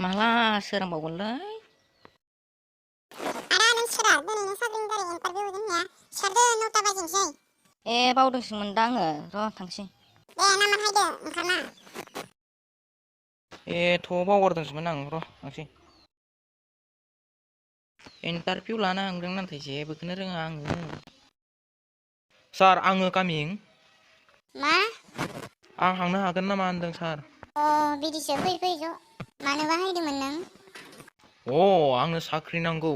माला सोरांबावगोनलै आदा नों सिखारा दिनैनो साख्रिनि दारै इन्टारभिउ होगोन सिखारदो 9टा बाजिनोसै बावदोंसोमोन दा आङो र' थांसै दे नाम्बार हायदो ओंखारना बावगारदोंसोमोन आं र' थांसै इन्टारभिउ लानो हांदों नाथाय जेबोखौनो रोङा आङो सार आङो कामिं मा आं हांनो हागोन नामा होनदों सार बिदिसो फै ज' मानोबा हायदोंमोन नों आंनो साख्रि नांगौ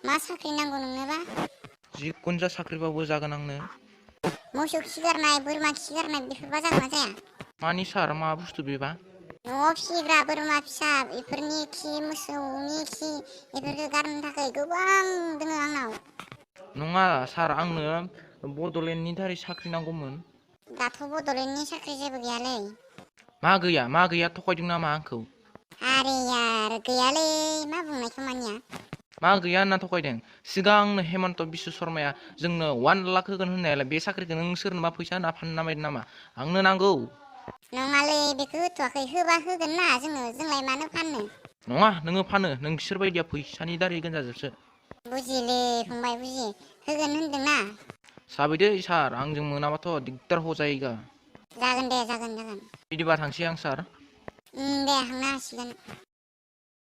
मा साख्रि नांगौ नोंनोबा जिखुनु जा साख्रिबाबो जागोन आंनो मोसौ खिगारनाय बोरमा खिगारनाय बेफोरबा जागोन ना जाया मानि सार मा बुस्थु बेबा न'आव फिसिग्रा बोरमा फिसा बेफोरनि खि मोसौनि खि बेफोरखौ गारनो थाखाय गोबां दङ आंनाव नङा सार आंनो बड'लेण्डनि दारै साख्रि नांगौमोन दाथ' बड'लेण्डनि साख्रि जेबो गैयालै मा गैया थगायदों नामा आंखौ आरे यार गैयालै मा बुंनायखौ मानिया मा गैया होनना थगायदों सिगांनो हेमन्त बिश्व शर्माया जोंनो 1 लाख होगोन होननायालाय बे साख्रिखौ नों सोरनोबा फैसा होना फाननो नामायदों नामा आंनो नांगौ नङालै बेखौ होथ'वाखै होबा होगोन ना जोंलाय मानो फाननो नङा नोङो फानो नों बिसोर बायदिया फैसानि दारै गोनजाजोबसो बुजिले फंबाय बुजि होगोन होनदोंना साबैदो सार आंजों मोनाबाथ' दिगदार जायोगा जागोन दे जागोन बिदिबा थांसै आं सार दे हांनो हासिगोन